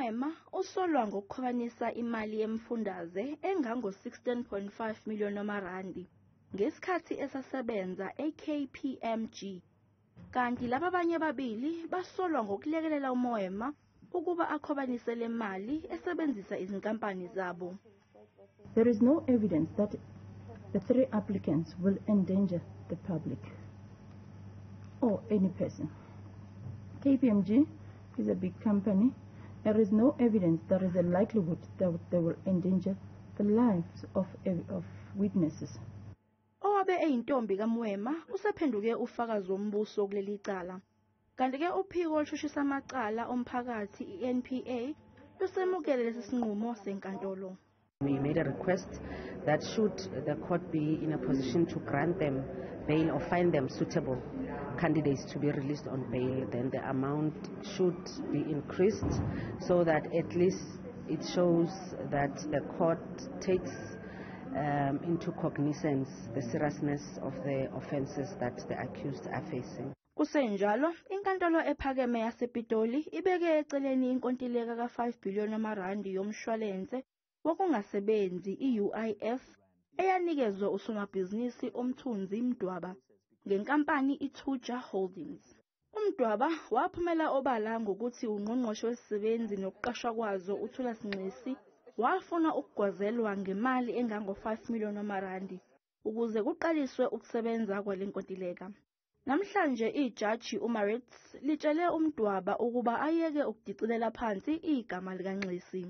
UMoema usolwa ngokukhwabanisa imali yemfundaze engango-16.5 million wamarandi ngesikhathi esasebenza e-KPMG. Kanti laba abanye ababili basolwa ngokulekelela uMoema ukuba akhwabanise le mali esebenzisa izinkampani zabo. There is no evidence that the three applicants will endanger the public or any person. KPMG is a big company. There is no evidence there is a likelihood that they will endanger the lives of witnesses. Owabe eyintombi kaMoema usephenduke ufakazi wombuso kuleli cala. Kanti-ke uphiko olushushisa amacala omphakathi i-NPA lusemukele lesi sinqumo senkantolo. We made a request that should the court be in a position to grant them bail or find them suitable candidates to be released on bail, then the amount should be increased so that at least it shows that the court takes into cognizance the seriousness of the offences that the accused are facing. Kusenjalo, inkantolo ephakeme yasePitoli ibeke eceleni inkontileka ka-5 billion wamarandi yomshwalense wokungasebenzi i-UIF eyanikezwa usomabhizinisi uMthunzi Mdwaba ngenkampani iThuja Holdings. UMdwaba waphumela obala ngokuthi ungqongqoshe wezisebenzi nokuqashwa kwazo uThulas Nxesi wafuna ukugwazelwa ngemali engango-5 million wamarandi ukuze kuqaliswe ukusebenza kwale nkontileka. Namhlanje ijaji uMaritz litshele uMdwaba ukuba ayeke ukudicilela phansi igama likaNxesi.